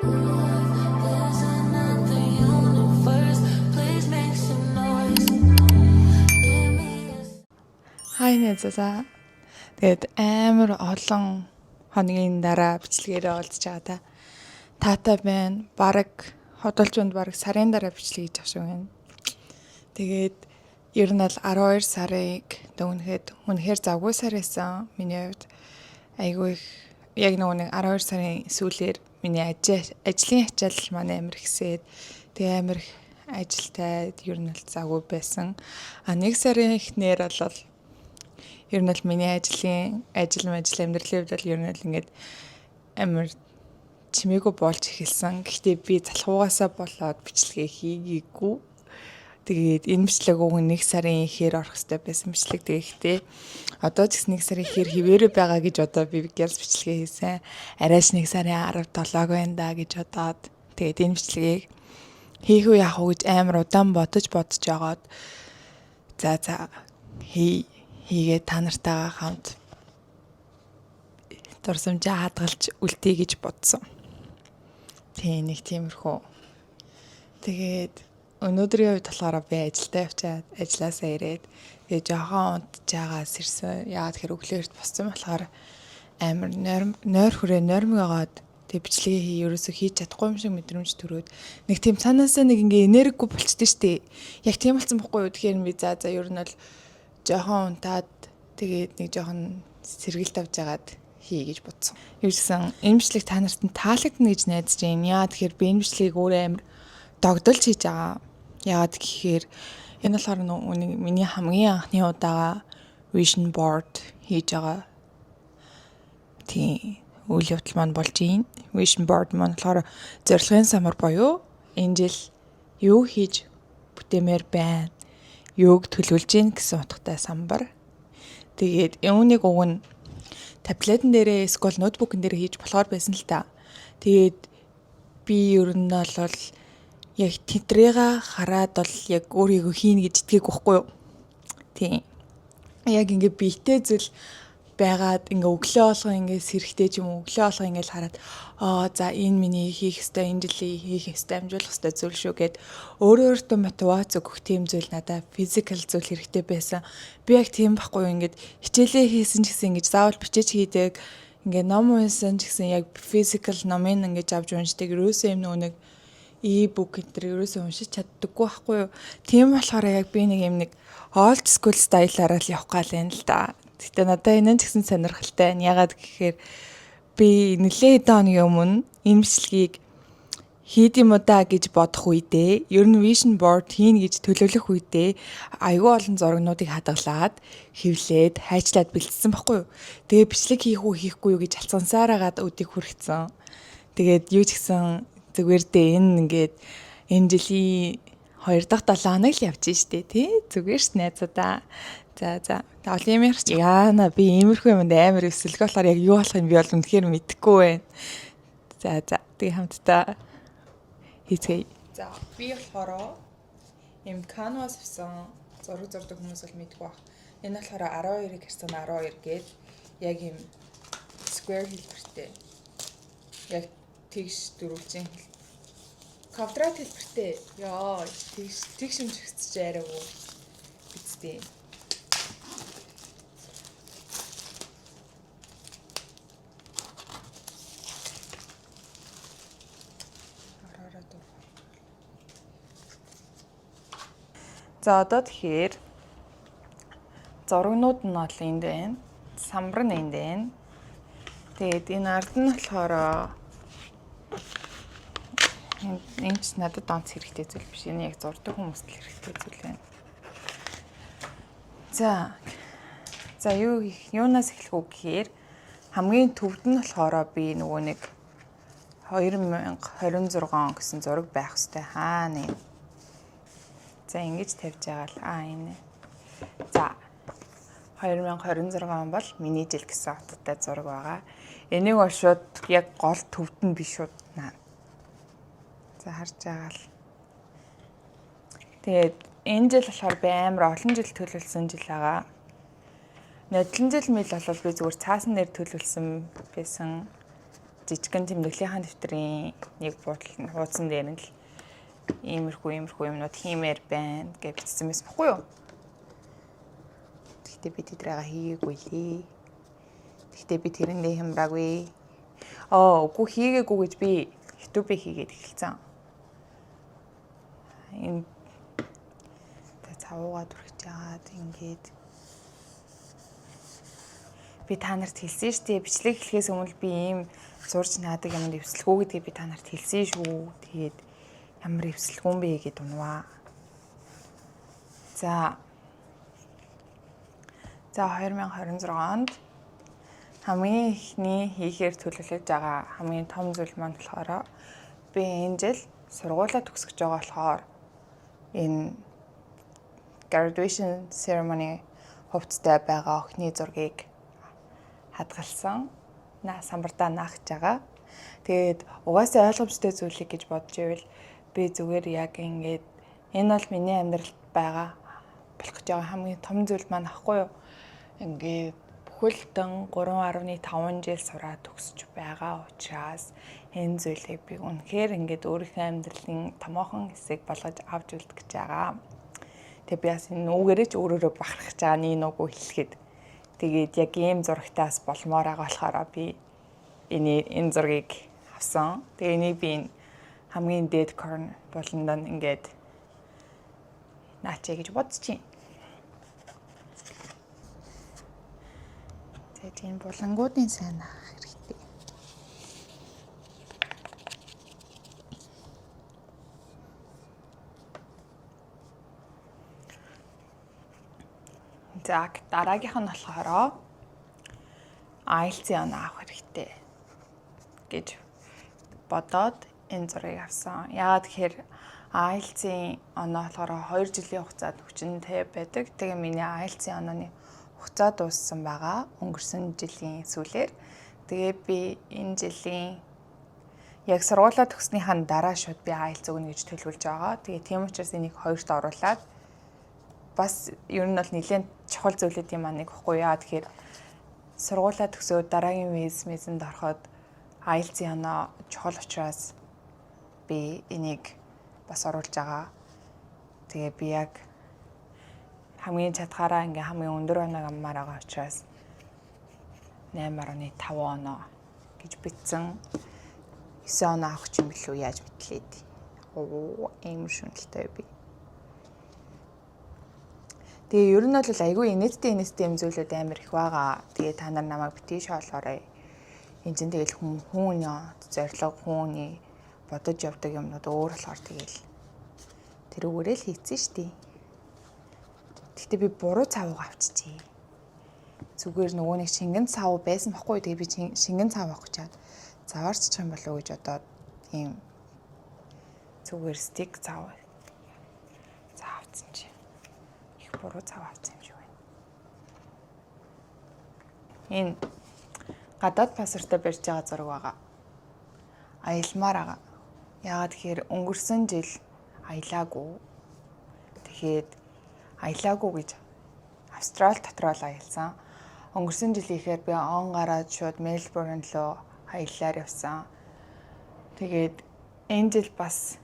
There's another universe. Please make some noise. Give me a Хай нэзээ. Тэгээд амар олон хоногийн дараа бичлэгээрээ олдож байгаа та. Таатай байна. Бараг ходолжонд бараг сарын дараа бичлэг хийж авах шиг байна. Тэгээд ер нь бол 12 сарыг дүгнэхэд үнэхээр завгүй сар байсан. Миний хувьд айгүй их яг нөгөө нэг 12 сарын сүүлээр миний ажлын ачаал маань амар ихсээд тэгээ амар их ажилтай ер нь бол завгүй байсан. А нэг сарын эхнэр бол ер нь бол миний ажлын ажил мажил амьдралын хувьд бол ер нь бол ингээд амар чимээгүй болж эхэлсэн. Гэхдээ би залхуугаасаа болоод бичлэгээ хийгээгүй. Тэгээд энэ бичлэг уг нь нэг сарын ихээр орох хэрэгтэй байсан бичлэг. Тэгэхдээ одоо ч гэсэн нэг сарын ихээр хിവэрэ байгаа гэж одоо би гялс бичлэгээ хийсэн. Арайч нэг сарын 17-г байна да гэж бодоод тэгээд энэ бичлэгийг хийх үү яах уу гэж амар удаан бодож жагаад за хийгээ та нартайгаа хамт дурсамжаа хадгалж үлдээе гэж бодсон. Тийм нэг тиймэрхүү. Тэгээд өнөөдрийн үед болохоор би ажилдаа явчаад ажилласаа ирээд тэгээ жоохон унтж байгаас ирсэн. Яагаад тэгэхээр өглөө эрт боссон болохоор амар нойр хүрээ нойрмог агаад тэгээ бичлэгээ ерөөсөө хийж чадахгүй юм шиг мэдрэмж төрөөд нэг тийм цаанаасаа нэг ингээ энергигүй болчихдээ штэ. Яг тийм болсон бохгүй юу. Тэгэхээр би за ер нь бол жоохон унтаад тэгээд нэг жоохон сэргэлт авч жагаад хий гэж бодсон. Юу ч гэсэн энэ бичлэг та нарт нь таалагдана гэж найдаж байна. Яагаад тэгэхээр би энэ бичлэгийг өөрөө амар догдолж хийж байгаа. Яагаад гэхээр энэ болохоор нэг миний хамгийн анхны удаага vision board хийж байгаа. Тийм үйл явдал маань болж байна. Vision board маань болохоор зорилгын самар буюу энэ жил юу хийж бүтэмээр байна, юуг төлөвлөж гин гэсэн утгатай самбар. Тэгээд үүнийг уг нь таблетэн дээрээ эсвэл ноутбукн дээрээ хийж болохоор байсан л та. Тэгээд би ер нь бол яг тэдрээга хараад бол яг өөрийгөө хийнэ гэж итгээгүй байхгүй юу? Тийм. Яг ингээ биетэй зүйл байгаад ингээ өглөө болгон ингээ сэрэхтэй ч юм уу өглөө болгон ингээ л хараад за энэ миний хийх ёстой, энэ жилийн хийх ёстой, амжуулах ёстой зүйл шүү гэд өөрөө өөртөө мотивац өгөх тийм зүйл надад физикал зүйл хэрэгтэй байсан. Би яг тийм байхгүй юу, ингээд хичээлээ хийсэн ч гэсэн ингээд заавал бичиж хийдэг, ингээ ном унсан ч гэсэн яг физикал номыг ингээд авч уншдаг, ерөөсөө юм нөгөө нэг e-book энэ төр ерөөсөө уншиж чаддаггүй байхгүй юу. Тийм болохоор яг би нэг юм нэг old school style-аараа л явах гал юм л да. Гэтэ надад энэ нь ч гэсэн сонирхолтой байна. Ягаад гэхээр би нэлээд хэдэн хоногийн өмнө энэ бичлэгийг хийд юм уу да гэж бодох үедээ, ер нь vision board хийнэ гэж төлөвлөх үедээ айгүй олон зурагнуудыг хадгалаад, хэвлээд, хайчлаад бэлдсэн байхгүй юу. Тэгээ бичлэг хийх үү хийхгүй юу гэж алцгансаар агаад өдийг хүргэсэн. Тэгээд юу ч гэсэн зүгээр дээ энэ ингээд энэ жилийн 2 дахь 7 хоног л явж штэ тий. Зүгээр ш найзуудаа. За. Олон юм ярьч. Яана би иймэрхүү юмд амар өсөлгөө болохоор яг юу болох юм би бол үнэхээр мэдэхгүй байна. За. Тэгээ хамтдаа хийцгээе. За би болохоор юм canvas авсан зураг зурдаг хүмүүс бол мэдгүй бах. Энэ болохоор 12-ыг харьцан 12 гээд яг юм square хэлбэртэй. Яг тэгш дөрвөлжин квадрат хэлбэртэй. Йоо, тэгш юм чигсэж арайгүй бидтэй. За одоо тэгэхээр зурагнууд нь бол энд байна. Самбар нь энд байна. Тэгээд энэ ард нь болохоор энэ ч надад онц хэрэгтэй зүйл биш. Энэ яг зурдаг хүмүүст л хэрэгтэй зүйл байна. За. За юунаас эхлэх үү гэхээр хамгийн төвд нь болохоор би нөгөө нэг 2026 он гэсэн зураг байх хэрэгтэй. Хаана юм? За ингэж тавьж байгаа л энэ. За 2026 он бол миний жил гэсэн утгатай зураг байгаа. Энийг бол шууд яг гол төвд нь биш шууд. За харж байгаа л. Тэгээд энэ жил болохоор би амар олон жил төлөвлөсөн жил байгаа. Нодлон жил мэл бол би зүгээр цаасан дээр төлөвлөсөн байсан. Жижигэн тэмдэглэлийн дэвтрийн нэг буудал нь хуудсан дээр нь л иймэрхүү юмнууд хиймээр байна гэж бичсэн байсан баггүй юу? Гэхдээ би тэдрээгээ хийгээгүй лээ. Гэхдээ би тэрэндээ хямраагүй. Үгүй хийгээгүй гэж би YouTube-ийг хийгээд эхэлсэн. Энэ цавуугаа түрхэж яагаад ингээд би та нарт хэлсэн шүү дээ. Бичлэг эхлэхээс өмнө би ийм зурж наадаг юмд эвсэлгүй гэдгийг би та нарт хэлсэн шүү. Тэгээд ямар эвсэлгүй юм бэ гэд унваа. За 2026 онд хамгийн эхний хийхээр төлөвлөж байгаа хамгийн том зүйл маань болохоор би энэ жил сургуулаа төгсөж байгаа болохоор энэ graduation ceremony хувцастай байгаа охины зургийг хадгалсан. Самбартаа наах гэж байгаа. Тэгээд угаасаа ойлгомжтой зүйлийг гэж бодож ивэл би зүгээр яг ингээд энэ бол миний амьдралд байгаа болох гэж байгаа хамгийн том зүйл маань ахгүй юу? Ингээд бүхэлдэн 3.5 жил сураад төгсөж байгаа учраас энэ зүйлийг би үнэхээр ингээд өөрийнхөө амьдралын томоохон хэсэг болгож авч үлдэх гэж байгаа. Тэгээ би бас энэ нүгээрээ ч өөрөөрөө бахархаж байгаа нэг нүгүү хэлэхэд. Тэгээд яг ийм зурагтаас болмоор байгаа болохоор би энэ зургийг авсан. Тэгээ энийг би энэ хамгийн дээд корн буланд ингээд наачаа гэж бодож байна. Тэгээд энэ булангуудын сайн авах хэрэгтэй. За дараагийнх нь болохоор IELTS-ийн оноо авах хэрэгтэй гэж бодоод энэ зургийг авсан. Яагаад гэхээр IELTS-ийн оноо болохоор 2 жилийн хугацаанд хүчинтэй байдаг. Тэгээ миний IELTS-ийн онооны хугацаа дууссан байгаа өнгөрсөн жилийн сүүлээр. Тэгээ би энэ жилийн яг сургуулаа төгснөхийн дараа шууд би IELTS өгнө гэж төлөвлөж байгаа. Тэгээ тийм учраас энийг хоёрт оруулаад бас ер нь бол нэлээд чухал зүйлүүд юм аа нэг ихгүй яа. Тэгэхээр сургуулаа төгсөөд дараагийн виз мизэнд ороход IELTS-ийн оноо чухал учраас би энийг бас оруулж байгаа. Тэгээ би яг хамгийн чадхаараа ингээ хамгийн өндөр оноог аммаар байгаа учраас 8.5 оноо гэж бичсэн. 9 оноо авах юм билүү яаж мэтлээд. Оо, ийм шүнэлтэй би. Тэгээ ер нь бол айгүй инээдтэй юм зүйлүүд амар их байгаа. Тэгээ та нар намайг битгий шоолоорой. Энд чинь тэгэл хүний зорилго, хүний бодож явдаг юмнууд өөр болохоор тэгэл тэрүүгээрээ л хийцэн штий. Гэхдээ би буруу цавууг авчижээ. Зүгээр нөгөө нэг шингэн цав байсан бохгүй. Тэгээ би шингэн цав авах гэж заваарчих юм болов уу гэж бодоод ийм зүгээр стик цав авсан чи. Их буруу цав авсан юм шиг байна. Энэ гадаад паспортоо барьж байгаа зураг байгаа. Аялмаар байгаа. Яагаад тэгэхээр өнгөрсөн жил аялаагүй. Тэгэхээр аялаагүй гэж Австрали дотор л аялсан. Өнгөрсөн жилийнхээр би он гараад шууд Мельбурн руу аяллаар явсан. Тэгээд энэ жил бас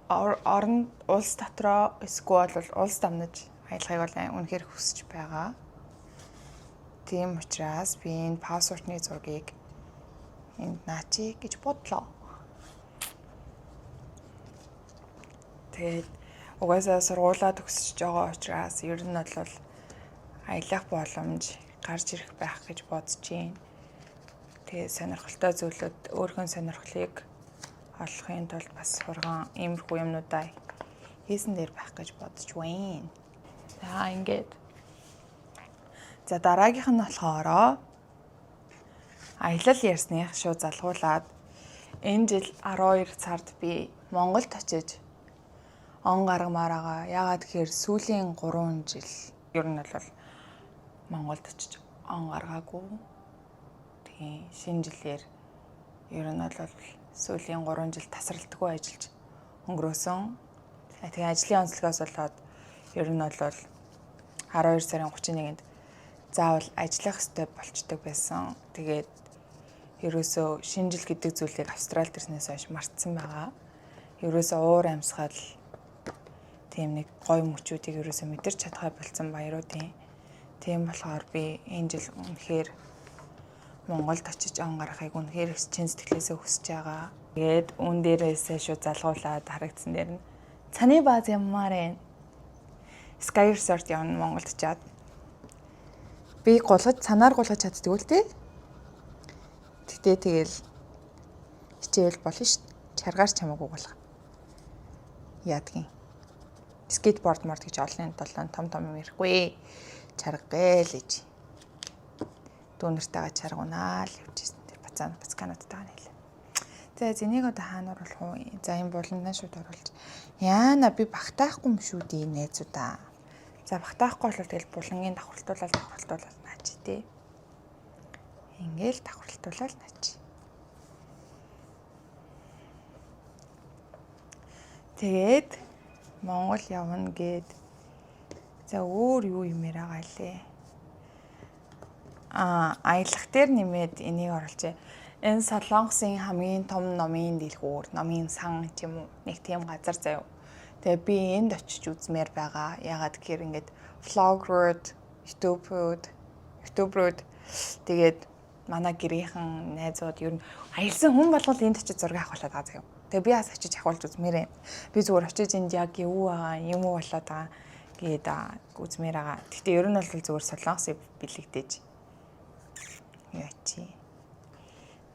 орон улс дотроо эсвэл бол улс дамнаж аялахыг бол үнэхээр хүсэж байгаа. Тийм учраас би энэ паспортны зургийг энд наачи гэж бодлоо. Тэгээд угаасаа сургуулаа төгсөж байгаа учраас ер нь бол аялах боломж гарч ирэх байх гэж бодож байна. Тэгээд сонирхолтой зүйлүүд өөрийнхөө сонирхлыг олохын тулд бас хурган иймэрхүү юмнуудаа хийсэн дээр байх гэж бодож байна. За ингээд. За дараагийнх нь болохоор аялал ярьсных шууд залгуулад энэ жил 12 сард би Монголд очиж он гаргамаар байгаа. Яагаад гэхээр сүүлийн 3 жил ер нь бол Монголд очиж он гаргаагүй. Тийм шинэ жилээр ер нь бол сүүлийн 3 жил тасралтгүй ажиллаж өнгөрөөсөн. Тэгээ ажлын онцлогоос болоод ер нь бол 12 сарын 31-нд заавал ажиллах ёстой болчдөг байсан. Тэгээд Ерөөсөө шинэ жил гэдэг зүйлийг Австралид ирснээс хойш мартсан байгаа. Ерөөсөө уур амьсгал тийм нэг гоё мөчүүдийг ерөөсөө мэдэрч чадхаа болцсон баяруудын. Тийм болохоор би энэ жил үнэхээр Монголд очиж он гаргахыг үнэхээр их чин сэтгэлээсээ хүсэж байгаа. Тэгээд үүн дээрээсээ шууд залгуулад харагдсан дээр нь цаны бааз ямаар байна. Sky Resort явна Монголд очиад. Би гулгаж цанаар гулгаж чаддгүй л тий. Гэтэ тэгэл хичээвэл болно шүү. Чаргаар чамаагүй гулга. Яадгийн. Скейтборд морд гэж олонний долоон том том юм ярихгүй. Чарга гээл гэж. Дүүнэртэйгээ чаргунаа л явж ирсэн. Тэр бацаан бацкануудтайгаа нийлээ. За зэнийг одоо хаана оруулах уу? За энэ буландаа шууд оруулж. Яана би багтаахгүй юм шүү дээ найзуудаа. За багтаахгүй бол тэгэл булангийн давхралтуулаад давхралтуулаад наач тий. Ингээл давхралтуулаад наач. Тэгээд Монгол явна гээд за өөр юу юмэр байгаа лээ. Аа аялах дээр нэмээд энийг оруулжээ. Энэ Солонгосын хамгийн том номын дэлгүүр, номын сан ч юм уу нэг тийм газар заяа. Тэгээ би энд очиж үзмээр байгаа. Ягаад гэхээр ингээд vlog-рууд, YouTube-рууд, YouTube-рууд тэгээд манай гэрийнхэн найзууд ер нь аялсан хүн болгол энд очиж зураг авах болоод байгаа заяа. Тэгээ би бас очиж авахулж үзмээр байна. Би зүгээр очиж энд яг юу байгаа, юм уу болоод байгаа гээд үзмээр байгаа. Гэхдээ ер нь бол зүгээр Солонгосыг бэлэгдэж юу чи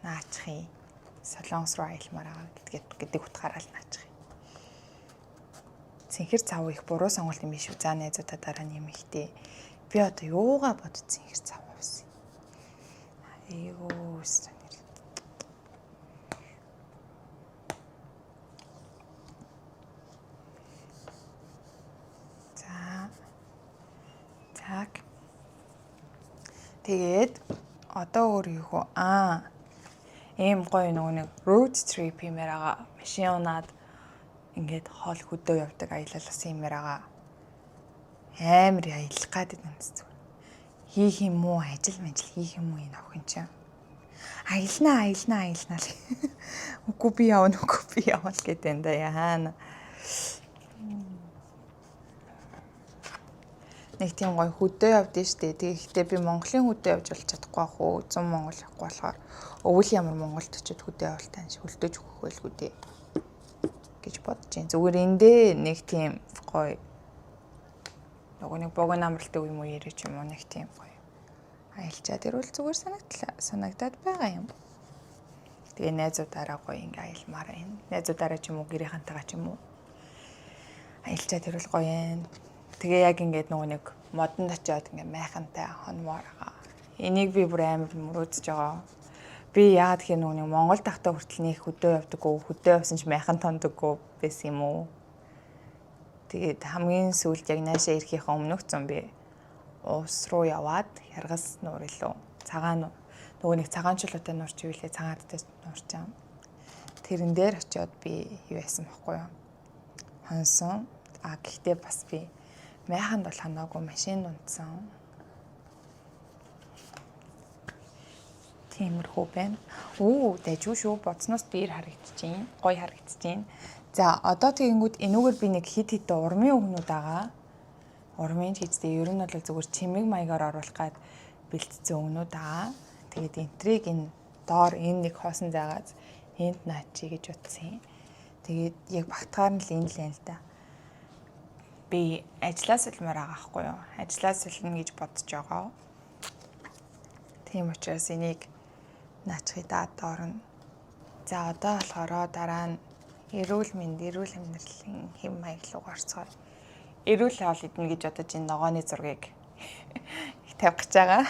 наачихъя. Солонгос руу аялмаар байгаа гэдэг утгаараа л наачихъя. Цэнхэр цав их буруу сонголт юм биш үү? За найзуудаа дараа нь юм ихтэй. Би одоо юугаа бодож цэнхэр цав авсан юм. Айгуу сонир. За. Заг. Тэгээд одоо өөр юу хөө? Аа. Ийм гоё нөгөө нэг road trip юмэр байгаа. Машин унаад ингээд хоол хөдөө явдаг аялал бас юмэр байгаа. Амар аялах гад юм зүгээр. Хийх юм уу, ажил мажил хийх юм уу энэ охин чинь. Аялнаа, аялнаа, аялнаа л. Үгүй би явна, үгүй би явна гэдэг юм да яана. Нэг тийм гоё хөдөө явдээ штэ. Тэгэхдээ би Монголын хөдөө явж болж чадахгүй ах уу. 100 Монгол явахгүй болохоор өвөл ямар Монголд очиод хөдөө явалтай юм шиг хөлтөж өгөх байлгүй дээ гэж бодож байна. Зүгээр эндээ нэг тийм гоё нөгөө нэг богино амралтын үе юм уу яриа ч юм уу нэг тийм гоё аялчаад ирвэл зүгээр санагдаад байгаа юм. Тэгээ найзуудаараа гоё ингээ аялмаар байна. Найзуудаараа ч юм уу гэрийнхэнтэйгээ ч юм уу аялчаад ирвэл гоё юм. Тэгээ яг ингээд нөгөө нэг модонд очиод ингээ майхантай хонмоор байгаа. Энийг би бүр амар мөрөөдөж байгаа. Би яагаад гэхээр нөгөө нэг Монгол тахта хүртэл нэг хөдөө явдаггүй, хөдөө явсан ч майхан тондоггүй байсан юм уу. Тэгээд хамгийн сүүлд яг наашаа ирэхийнхээ өмнөх зам би уус руу яваад Хяргас нуур илүү цагаан нөгөө нэг цагаан чулуутай нуур чи үлээ цагааттай нуур чам. Тэрэн дээр очиод би юу яасан бохгүй юу? Хонсон. А гэхдээ бас би майханд бол ханаагүй машинд унтсан. Тиймэрхүү байна. Оо, дайжгүй шүү. Бодсноос дээр харагдчихээн. Гоё харагдчихээн. За, одоо тэгэнгүүт энүүгээр би нэг хит хит урмын өгнүүд байгаа. Урмын ч гэжтэй ер нь бол зүгээр чимэг маягаар оруулах гад бэлтцсэн өгнүүд байгаа. Тэгээд энтриг энэ доор энэ нэг хоосон зайгаас энд наачи гэж утсан. Тэгээд яг багтгаар нь л энэ л юм л да. Би ажлаа солимоор байгаа байхгүй юу? Ажлаа солино гэж бодож байгаа. Тийм учраас энийг наачихъя да доор нь. За одоо болохоор дараа нь эрүүл мэнд, эрүүл амьдралын хэм маяг руу орцгоё. Эрүүл хоол идэнэ гэж бодож энэ ногооны зургийг их тавих гэж байгаа.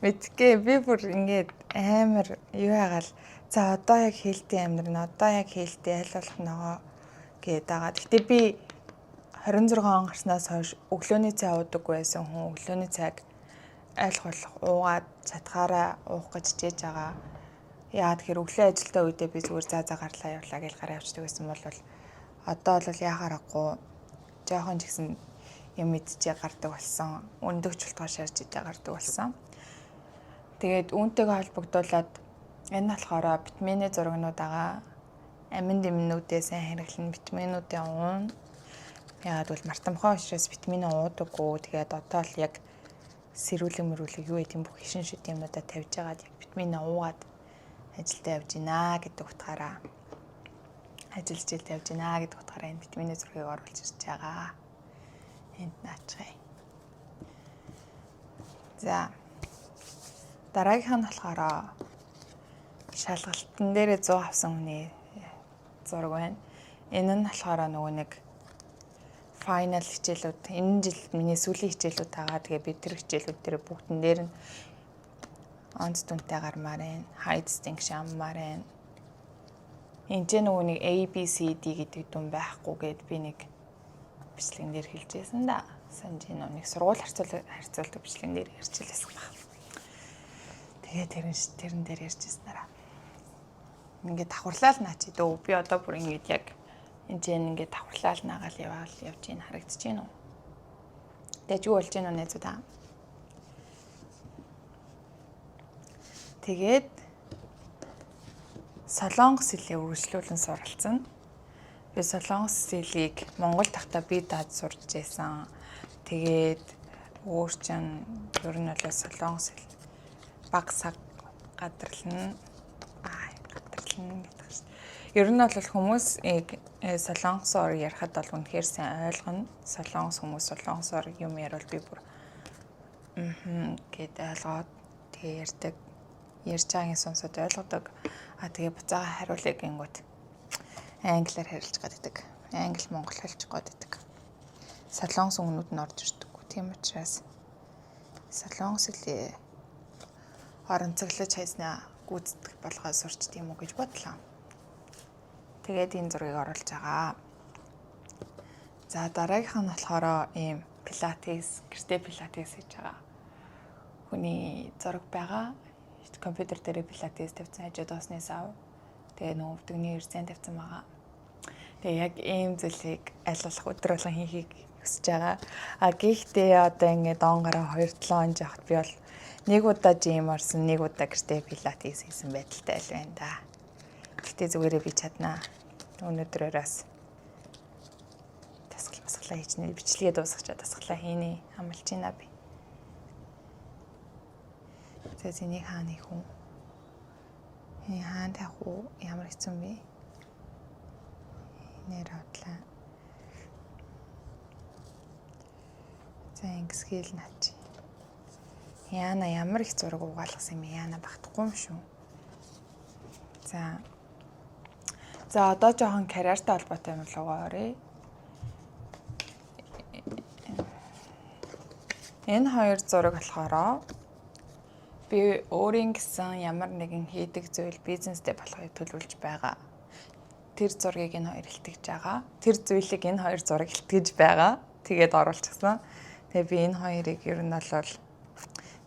Мэдгүй би бүр ингээд амар юу ягаал за одоо яг хээлтэй амьдрна, одоо яг хээлтэй аль болох ногоо гээд байгаа. Гэтэ би 26 он гарснаас хойш өглөөний цай уудаггүй байсан хүн өглөөний цайг аль болох уугаад чадхаараа уух гэж хичээж байгаа. Яагаад тэгэхээр өглөө ажилдаа үедээ би зүгээр за за гарлаа явлаа гэж гараа явчихдаг байсан бол одоо бол яхаа аргагүй жоохон ч гэсэн юм идчихээ гардаг болсон. Өндөгч болтгоо шарж идэ гардаг болсон. Тэгээд үүнтэйгээ холбогдуулаад Энэ болохоор витамины зурагнууд байгаа. Амин дэмнүүдээ сайн хэрэглэн, витаминуудээ уун. Яагаад гэвэл мартамхай учраас витамин уудаггүй. Тэгээд одоо л яг сэрүүлэг мөрүүлэг юу гэдэг бүх хишин шид юмнуудаа тавьж агаад яг витамин уугаад ажилдаа явж гинэ гэдэг утгаараа ажил хичээл тавьж гинэ гэдэг утгаараа энэ витамины зургийг оруулж ирж байгаа. Энд наачхая. За, дараагийнх нь болохоор шалгалтан дээрээ 100 авсан хүний зураг байна. Энэ нь болохоор нөгөө нэг final хичээлүүд, энэ жил миний сүүлийн хичээлүүд байгаа. Тэгээ би тэр хичээлүүд дээр бүгдэн дээр нь онц дүнтэй гармаар байна. High distinction авмаар байна. Энд ч нөгөө нэг A B C D гэдэг дүн байхгүй гэд би нэг бичлэгэн дээр хэлжсэн да. Санаж байна уу? Нэг сургууль харьцуулдаг бичлэгэн дээр ярьж лээсэн баг. Тэгээ тэрэн дээр ярьжсэн нараа. Ингээд давхарлаа л наа чи дөө. Би одоо бүр ингээд яг энэ ч ингээд давхарлаа л наагаал яваал явж ийн харагдаж байна уу? Тэгээ юу болж байна уу найзуу та? Тэгээд солонгос хэлээ үргэлжлүүлэн суралцсан. Би солонгос хэлийг Монгол тахта би даад сурч байсан. Тэгээд өөр чинь ер нь бол солонгос хэл баг саг гадарлна. Гадарлна гэдэг шүү дээ. Ер нь бол хүмүүс солонгосоор ярихад бол үнэхээр сайн ойлгоно. Солонгос хүмүүс солонгосоор юм яриул би бүр гэд ойлгоод тэгээ ярьдаг. Ярьж байгаагийн сонсоод ойлгодог. А тэгээ буцаага хариулъя гингүүт англиар харилцаж гаддаг. Англи монгол хэлж гаддаг. Солонгос үгнүүд нь орж ирдэггүй. Тийм учраас солонгос хэлээ оронцоглож хайснаа гүйцэтгэх болгоо сурчдаг юм уу гэж бодлоо. Тэгээд энэ зургийг оруулж байгаа. За, дараагийнх нь болохоор ийм пилатес, гэртээ пилатес хийж байгаа хүний зураг байгаа. Компьютер дээр пилатес тавьсан, хажууд уусны сав. Тэгээ нөгөө өвдөгний эрзэн тавьсан байгаа. Тэгээ яг ийм зүйлийг аль болох өдөр болгон хийхийг хүсэж байгаа. А гэхдээ одоо ингээд он гараа 2-7 он жахад би бол нэг удаа gym орсон, нэг удаа гэртээ пилатес хийсэн байдалтай л байна да. Гэхдээ зүгээрээ би чаднаа. Өнөөдрөөрөөс дасгал масгалаа хийчнэ. Бичлэгээ дуусгачаа дасгалаа хийнэ. Амлж байна би. За, зэнийг хаана хийх үү? Энэ хаана тавих уу? Ямар хэцүү юм бэ? Нэр авдлаа. За, ингэсгээл наач. Яна ямар их зураг угаалгасан юм бэ? Яна багтахгүй юм шүү. За. За, одоо жоохон карьертай холбоотой юм руугаа оръё. Энэ хоёр зураг болохоор би өөрийн гэсэн ямар нэгэн хийдэг зүйл бизнестэй болохыг төлөвлөж байгаа. Тэр зургийг энэ хоёр илтгэж байгаа. Тэр зүйлийг энэ хоёр зураг илтгэж байгаа. Тэгээд оруулчихсан. Тэгээ би энэ хоёрыг ер нь бол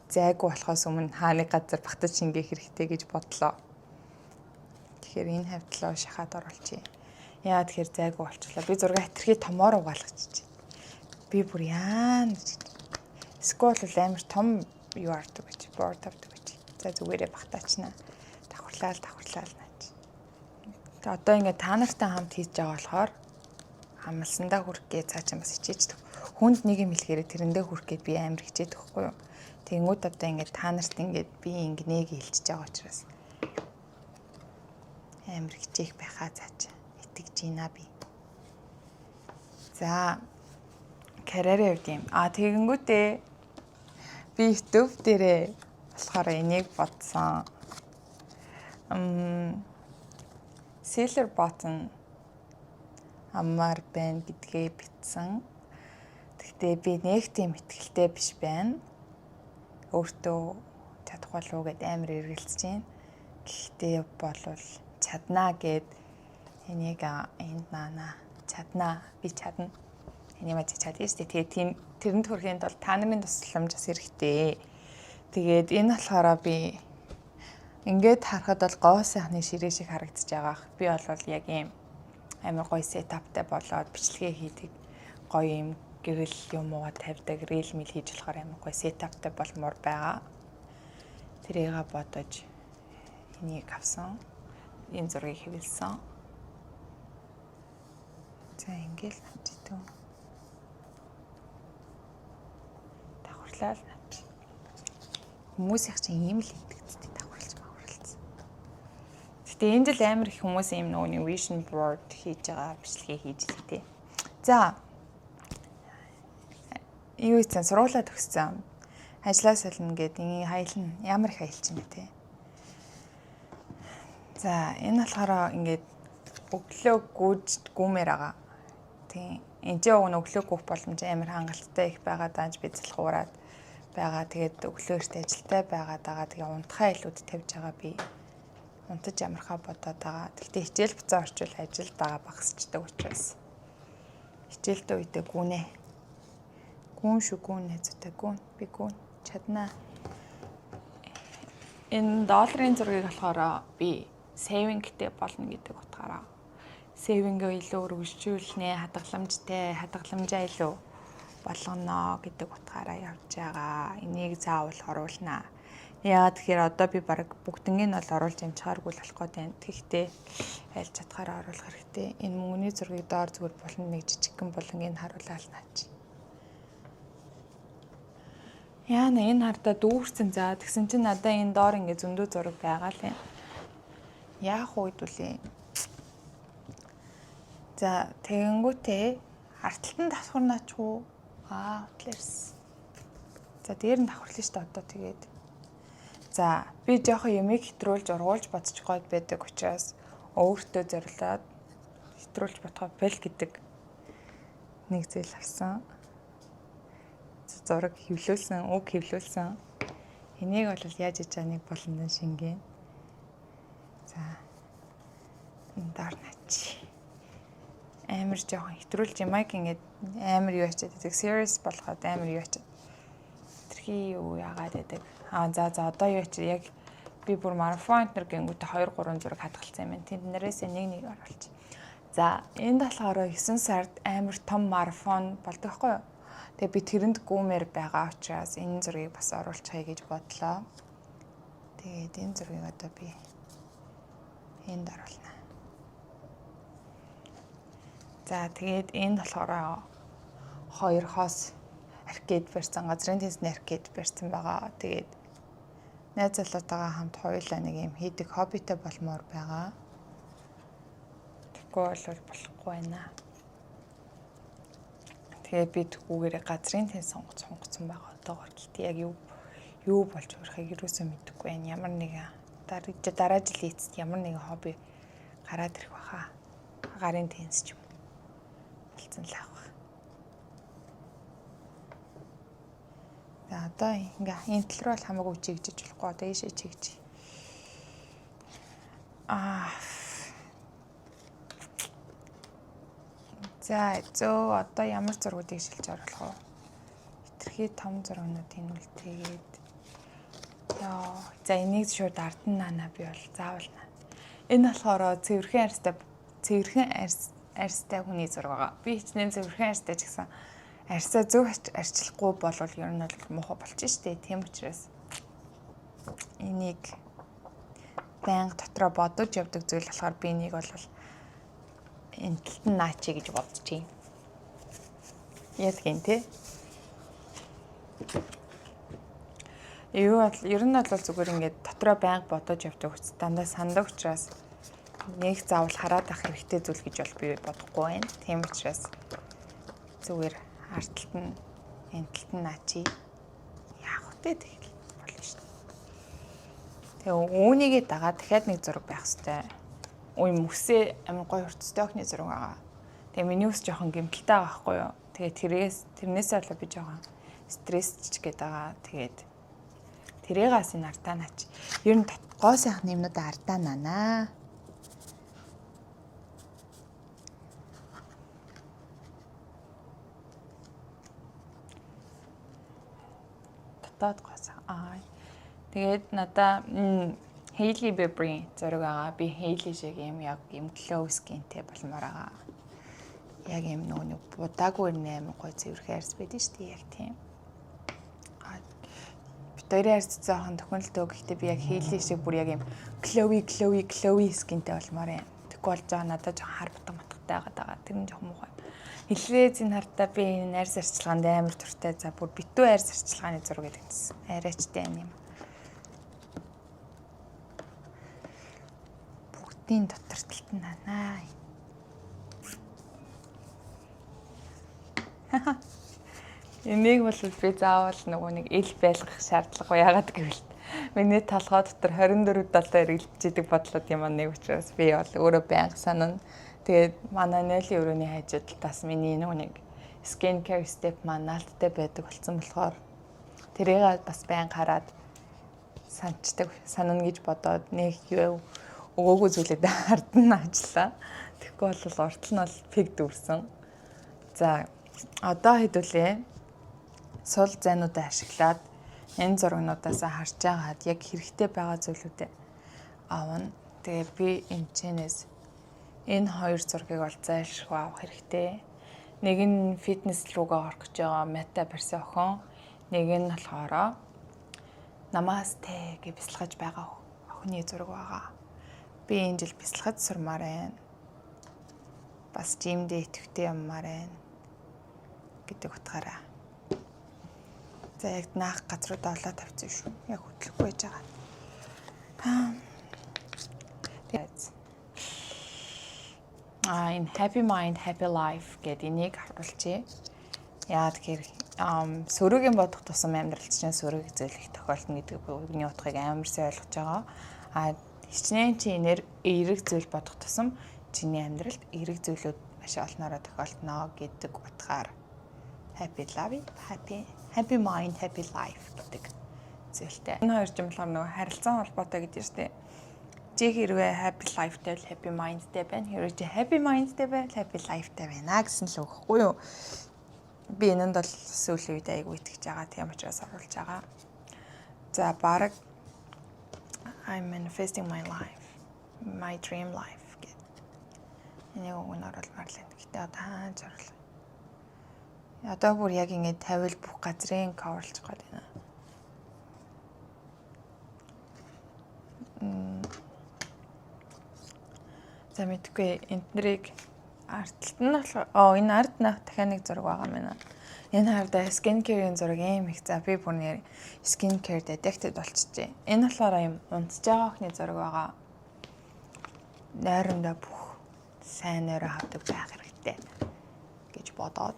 зайгүй болохоос өмнө хааны газар багтаж шингээх хэрэгтэй гэж бодлоо. Тэгэхээр энэ хавьдлаа шахаад оруулчихъя. Яа тэгэхээр зайгүй болчихлоо. Би зураг хэтэрхий томоор угаалгачих. Би бүр яана. Эсвэл бол амар том юу авдаг гэж, board авдаг гэж. За, зүгээрээ багтаачна. Давхарлаа давхарлаа наач. Тэгээ одоо ингээд та нартай хамт хийж байгаа болохоор амлсандаа хүрэх гээ цаа чинь бас хичээждэг. Хүнд нэг юм хэлэхээр тэрэндээ хүрэх гээд би амар хичээдэг хгүй юу. Тэнгүүд одоо ингээд та нарт ингээд би ингэнэ гэж хэлчихэж байгаа учраас амар хичээх байхаа цаа чи. Итгэж байна би. За, карьерийн хувьд юм. А тэгэнгүүтээ би YouTube дээрээ болохоор энийг бодсон. Silver button аммаар байна гэдгээ бичсэн. Гэхдээ би нэг тийм итгэлтэй биш байна. Өөртөө чадах болов уу гэд амар эргэлзэж байна. Гэхдээ болвол чаднаа гэд энийг энд наана чаднаа, би чадна. Энийг маж чадъя шүү дээ. Тэгээд тийм тэрэнд хүрэхийн тулд та нарын тусламж бас хэрэгтэй. Тэгээд энэ болохоор би ингээд харахад бол гоо сайхны ширээ шиг харагдаж байгаа. Би бол яг ийм амар гоё setup тай болоод бичлэгээ хийдэг гоё юм гэрэл юм уугаа тавьдаг, reel мил хийж болохоор амар гоё setup тай болмоор байгаа. Тэрийг бодож Энийг авсан. Энэ зургийг хэвлэсэн. За ингээл навч идэв. Давхарлаа л навч. Хүмүүс их чинь ийм л хийдэг зү давхарлаж маварлцсан. Гэтэ энэ жил амар их хүмүүс ийм нөгөө vision board хийж байгаа бичлэгээ хийж л тээ. За юу ийцэн сургуулаа төгссөн. Ажлаа солино гэдэг энэ хаялна. Ямар их аялч юм бэ те. За энэ болохоор ингээд өглөө гүйж гүмээр байгаа. Тийм. Энд чинь уг нь өглөө гүөх боломж амар хангалттай их байгаа даанч би залхуураад байгаа. Тэгээд өглөө эрт ажилтай байгаад байгаа. Тэгээ унтахаа илүүд тавьж байгаа би. Унтаж амархаа бодоод байгаа. Гэхдээ хичээл буцаа орчвол ажил дагаа багасчдаг учраас хичээлдээ үедээ гүнэ. Гүн шүү гүн найзуудаа гүн. Би гүн чаднаа. Энэ долларын зургийг болохоор би saving-тэй болно гэдэг утгаараа saving-өө илүү өргөжүүлнэ, хадгаламжтай, хадгаламжаа илүү болгоно гэдэг утгаараа явж байгаа. Энийг заавал оруулнаа. Яагаад тэгэхээр одоо би баг бүгднийг нь бол оруулж амжихааргүй л болох гээд байна. Тэгэхдээ аль чадхаараа оруулах хэрэгтэй. Энэ мөнгөний зургийг доор зүгээр булан нэг жижигхэн булангийг харуулаад наач. Яана энэ хардаа дүүрсэн за тэгсэн чинь надаа энэ доор ингээ зөндөө зураг байгаа л юм. Яах вэ хэдүүлээ. За тэгэнгүүтээ артталт нь давхар наач уу? Аа хутлаа ирсэн. За дээр нь давхарлаа шүү дээ одоо тэгээд. За би жоохон юмыг хэтрүүлж ургуулж бодчих гээд байдаг учраас өөртөө зориулаад хэтрүүлж бодхоо бэл гэдэг нэг зүйл авсан. Зураг хэвлүүлсэн, үг хэвлүүлсэн. Энийг бол яаж хийж байгаа нэг болондон шингэн. За энэ доор наач. Амар жоохон хэтрүүлж ямайг ингээд амар юу ачаад байдаг. Serious болгоод амар юу ачаад. Тэрхий юу яагаад байдаг. Аа за за одоо юу ачаа яг би бүр марафон энэ гингүүтээ 2 3 зураг хадгалсан юм байна. Тэнд нэрээсээ нэг нэг оруулж. За энд болохоор 9 сард амар том марафон болдог байхгүй юу? Тэгээ би тэрэнд гүмээр байгаа учраас энэ зургийг бас оруулчихъя гэж бодлоо. Тэгээд энэ зургийг одоо би энд оруулна. За тэгээд энд болохоор хоёр хоос аркейд барьсан, газрын тэнцний аркейд барьсан байгаа. Тэгээд найз залуутайгаа хамт хоёулаа нэг юм хийдэг хоббитой болмоор байгаа. Тэгэхгүй бол болохгүй байна. Тэгээд би түүгээрээ газрын тэнц сонгоцсон байгаа одоогор. Гэхдээ яг юу болж урахыг юусоо мэдэхгүй байна. Ямар нэгэн дараа жилийн эцэст ямар нэгэн хобби гараад ирэх баха. Гарын тэнц ч юм уу. Болцсон л авах. За одоо ингээ энэ тал руу бол хамаагүй чигжиж болохгүй. Одоо ийшээ чигж. Аа. За зөө одоо ямар зургуудыг шилж оруулах вэ? Хитрхи том зургнуудыг үлдээгээд. Яа, за энийг шууд ард нь наана би бол заавал наа. Энэ болохоор цэвэрхэн арьстай хүний зураг байгаа. Би хичнээн цэвэрхэн арьстай ч гэсэн арьсаа зөв арчлахгүй болвол ер нь бол муухай болчих штэ. Тийм учраас энийг байнга дотроо бодож явдаг зүйл болохоор би энийг бол энэ талд нь наачи гэж бодож байна. Яадгийн те. Юу бол ер нь бол зүгээр ингээд дотроо байнга бодож явдаг учраас дандаа сандаг учраас нэг заавал хараад ах хэрэгтэй зүйл гэж бол би бодохгүй байна. Тийм учраас зүгээр ард талд нь энэ талд нь наачи. Яах вэ тэгэл болно шүү дээ. Тэгээ үүнийгээ дагаа дахиад нэг зураг байх хэвээр. Үе мөсөө амар гоё хурцтай охины зураг байгаа. Тэгээ миний ус жоохон гэмтэлтэй байгаа байхгүй юу. Тэгээ тэрнээсээ болоо би жоохон стрессч гээд байгаа. Тэгээд тэрэгээс энэ ардаа наач. Ер нь гоо сайхан юмнуудаа ардаа наанаа. Дотоод гоо сайхан. Аа. Тэгээд надаа Hailey Bieber-ийн зураг байгаа. Би Hailey шиг юм яг юм glow skin-тэй болмоор байгаа. Яг юм нөгөө нэг будаагүй амар гоё цэвэрхэн арьс байдаг шүү дээ. Яг тийм. Бид хоёрын арьс жоохон төхөнөлтөө, гэхдээ би яг Хейли шиг бүр яг юм glowy glowy glowy skin тэй болмоор юм. Тэгэхгүй бол жоо надад жоохон хар бутга матгатай байгаа. Тэр нь жоохон муухай. Хэлрээ зин хартаа би энэ арьс арчилгаанд амар дуртай. За, бүр битүү арьс арчилгааны зураг гэдэг нь арайчтай юм. Бүгдийн дотор талд нь нанаа. Энийг бол би заавал нөгөө нэг ил байлгах шаардлагагүй. Яагаад гэвэл миний толгой дотор 24 7 эргэлдэж идэг бодлоод юм нэг учраас би бол өөрөө байнга санана. Тэгээд манай нойлын өрөөний хажууд бас миний нөгөө нэг skin care step маань наалттай байдаг болсон болохоор тэрийг бас байнга хараад санчдаг, санана гэж бодоод нэг юу өгөөгүй зүйлээ хардна ажиллаа. Тэгэхгүй бол уртл нь бол пиг дүүрсэн. За, одоо хэдүүлээ сул зайнуудаа ашиглаад энэ зурагнуудаас харж байгаад яг хэрэгтэй байгаа зүйлүүдээ авна. Тэгээ би энэ чэнэс энэ хоёр зургийг бол зайлшгүй авах хэрэгтэй. Нэг нь фитнес руугаа орох гэж байгаа мата барьсан охин, нэг нь болохоор намасте гэж бясалгаж байгаа охины зураг байгаа. Би энэ жил бясалгаж сурмаар байна. Бас gym дээ идэвхтэй явмаар байна гэдэг утгаараа. За, яг наах газруудаа олоод тавьсан шүү. Яг хөдлөхгүй байж байгаа. Тэгээд энэ happy mind, happy life гэдэг энийг харуулчихъя. Яа тэгэхээр сөрөгийн бодох тусам амьдралд чинь сөрөг зүйл их тохиолдно гэдэг үгний утгыг амар сайн ойлгож байгаа. А хичнээн чи энээр эерэг зүйл бодох тусам чиний амьдралд эерэг зүйлүүд маш олноороо тохиолдно гэдэг утгаар happy love, happy happy mind, happy life гэдэг зүйлтэй. Энэ хоёр юм болохоор нөгөө харилцан холбоотой гэдэг нь шүү дээ. Чи хэрвээ happy life-тай бол happy mind-тай байна. Хэрвээ чи happy mind-тай байвал happy life-тай байна гэсэн л үг хэвгүй юу? Би энэнд бол сүүлийн үед айгүй итгэж байгаа. Тийм учраас оруулж байгаа. За, бараг I'm manifesting my life. My dream life гэд. Энийг уг нь оруулмаар л байна. Гэтэ одоо хааж оруулах. Одоо бүр яг ингэж тавил бүх газрын cover лчих гээд байна. За, мэдгүй, эднэрийг ард талд нь болохоор оо, энэ ард нах дахиад нэг зураг байгаа юм байна. Энэ хардаа skin care-ийн зураг ийм их. За, би бүр нэр skin care addicted болчихжээ. Энэ болохоор юм унтж байгаа охины зураг байгаа. Нойрондоо бүх сайн нойроо авдаг байх хэрэгтэй гэж бодоод,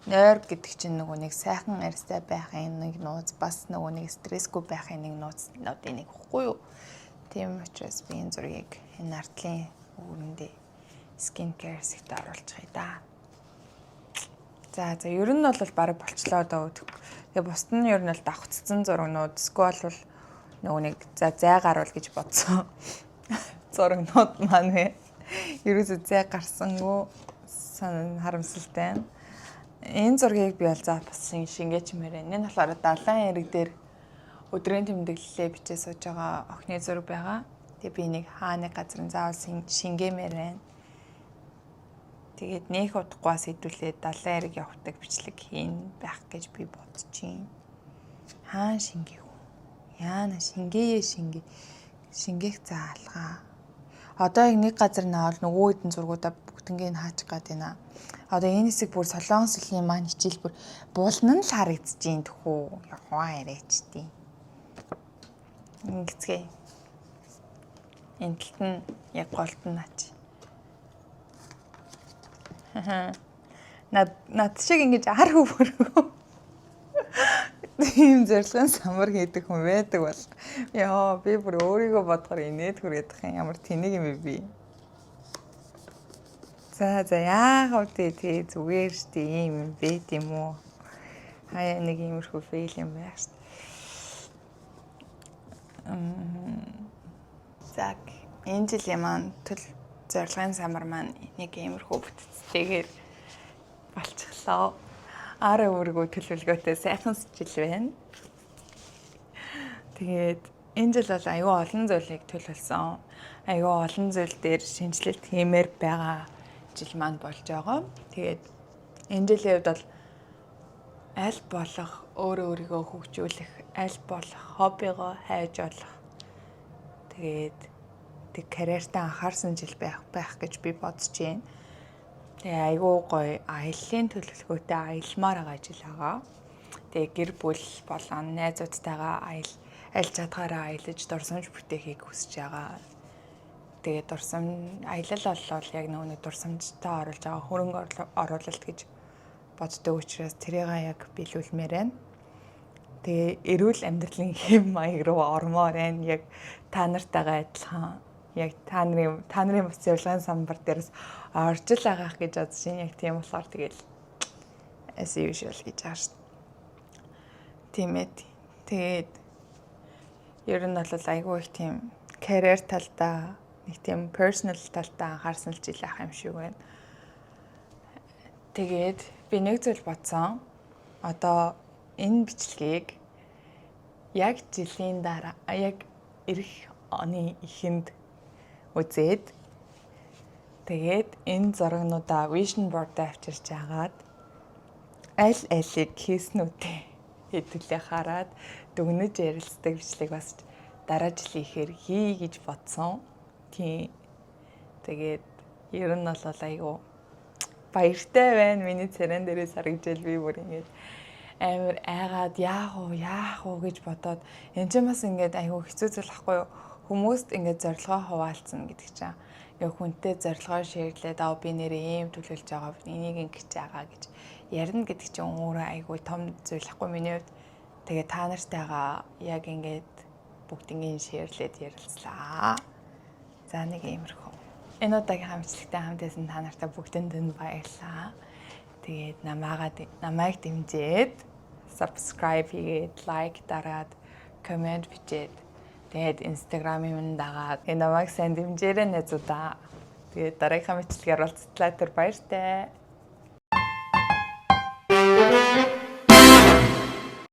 нойр гэдэг чинь нөгөө нэг сайхан арьстай байхын нэг нууц, бас нөгөө нэг стрессгүй байхын нэг нууцнуудын нэг ихгүй юу. Тийм учраас би энэ зургийг энэ ардлын үүрэндээ skin care хэсэгт оруулчих да. За, ер нь бол бараг болчлоо доо. Тэгээ бусд нь ер нь бол давхцсан зурагнууд, эсвэл бол нөгөө нэг за зай гарвал гэж бодсон зурагнууд маань вэ. Ерөөсөө зай гарсангүй, сан харамсалтай. Энэ зургийг би бол за бас шингээчмээр байна. Энэ болохоор далайн эрэг дээр өдрийн тэмдэглэлээ бичээ сууж байгаа охины зураг байгаа. Тэгээ би нэг хаа нэг газар нь заавал шингээмээр байна. Тэгээд нэх удахгүй бас хэдүүлээ далайн эрэг явахдаг бичлэг хийн байх гэж би бодож байна. Хаан шингээх үү? Яана шингээе, шингээ. Шингээх заалгаа. Одоо яг нэг газар наавал нөгөө хэдэн зургуудаа бүгднгээ нь хаачих гээд байна. Одоо энэ хэсэг бүр Солонгос хэлний маань хичээл бүр буулна нь л харагдаж байна тэхүү. Яваа яриачдیں۔ Ингэцгээе. Энэ талд нь яг голд нь наач. Над шиг ингэж ар хөвөргөө. Тийм зорилгын самар хийдэг хүн байдаг бол яа, би бүр өөрийгөө бодохоор инээд хүрээдэх юм, ямар тэнэг юм бэ би. За, яах вэ, тий, зүгээр штэ, ийм юм байт юм уу? Хаяа нэг иймэрхүү fail юм байх штэ. За, энэ жилийн маань төл зорилгын самар маань нэг иймэрхүү бүтцтэйгээр болчихлоо. Ар өөргөө төлөвлөгөөтэй сайхан жил байна. Тэгээд энэ жил бол аюу олон зүйлийг төлөвлөсөн. Аюу олон зүйл дээр шинжилэлт хиймээр байгаа жил маань болж байгаа. Тэгээд энэ жилийн хувьд бол Аль болох өөрөө өөрийгөө хөгжүүлэх, аль болох хоббигоо хайж олох. Тэгээд тэг карьертаа анхаарсан жил байх гэж би бодож байна. Тэгээ айгүй гоё аяллаа төлөвлөгөөтэй аялмаар байгаа жил байгаа. Тэгээ гэр бүл болон найзуудтайгаа аял аль чадгаараа аялаж дурсамж бүтээхийг хүсэж байгаа. Тэгээ аялал болвол яг нөгөө нэг дурсамжтай оруулж байгаа хөрөнгө оруулалт гэж боддог учраас тэрийг яг биелүүлмээр байна. Тэгээ эрүүл амьдралын хэв маяг руу ормоор байна. Яг та нартайгаа адилхан яг та нарын бас зорилгын самбар дээрээс орж л агаах гэж бодож байна. Яг тийм болохоор тэгэл as usual гэж байгаа шүү. Тийм ээ. Тэгээд ер нь бол айгүй их тийм карьер талдаа, нэг тийм personal талдаа анхаарсан л жил ах юм шиг байна. Тэгээд би нэг зүйл бодсон. Одоо энэ бичлэгийг яг жилийн дараа, яг ирэх оны эхэнд үзээд, тэгээд энэ зурагнуудаа vision board-аа авчирч агаад аль алийг хийснүүдээ хэдүүлээ хараад дүгнэж ярилцдаг бичлэг бас дараа жилийн ихээр хий гэж бодсон. Тийм. Тэгээд ер нь бол айгүй баяртай байна. Миний царайн дээрээс харагдвал би бүр ингэж амар айгаад, яах уу, яах уу гэж бодоод. Энэ чинь бас ингээд айгүй хэцүү зүйл ахгүй юу? Хүмүүст ингээд зорилгоо хуваалцсан гэдэг чинь ингээ хүнтэй зорилгоо share лээд, "Аа, би нэрээ ийм төлөвлөж байгаа, энийг ингэж байгаа" гэж ярина гэдэг чинь өөрөө айгүй том зүйл ахгүй миний хувьд. Тэгээ та нартайгаа яг ингээд бүгднийг share лээд ярилцлаа. За, нэг иймэрхүү. Энэ удаагийн бичлэгтэй хамт байсан та нартай бүгдэнд нь баярлалаа. Тэгээд намайг дэмжиж subscribe хийгээд, like дараад, comment бичээд, тэгээд Instagram-ын минь дагаад намайг сайн дэмжээрэй, найзуудаа. Тэгээд дараагийнхаа бичлэгээр уулзтлаа, тэр баяртай.